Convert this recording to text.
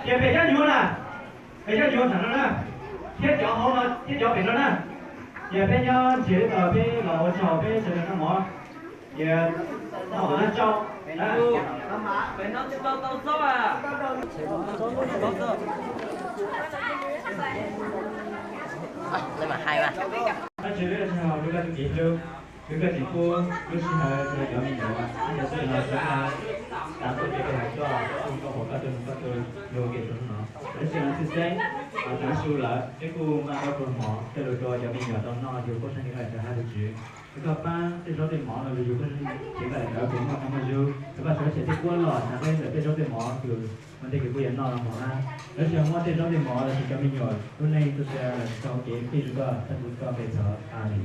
Ces pem cov nyuam na, pem cov nyuam ntawm no na, thiab cov hauv no thiab cov pem no na, ces peb nyob nrhiav li tos peb los ua tsaug peb sawv daws noj mov. Ces tau na tso. Tab sis lub sij hawm lub koj tsis hlub, lub koj tsis pub lub sij hawm rau cov me nyuam, cov txwj laug sawv daws tas tuaj ces koj hais koj, koj hu koj, koj tuaj hu koj tuaj, luag kev rau hnub no. Lub sij hawm tshwj xeeb tav su lawm, peb kuj maj rau tus mov coj lug rau cov me nyuam tau noj yug koob tsheej kev kawm ntawv hab tus tswv. Rau koj pab tej zaub tej mov no yug koob tsheej kev kawm ntawv puas muaj qhov muaj zug, rau koj sawv daws tej kuab lom hnav peb ntawm tej zaub tej mov yug ua ntej kws kuj yuav noj no mog hab. Lub sij hawm muab tej zaub tej mov los sis cov me nyuam lub neej tuaj sia los sis tau kev fij rau koj, tag kis koj pe txhov a li.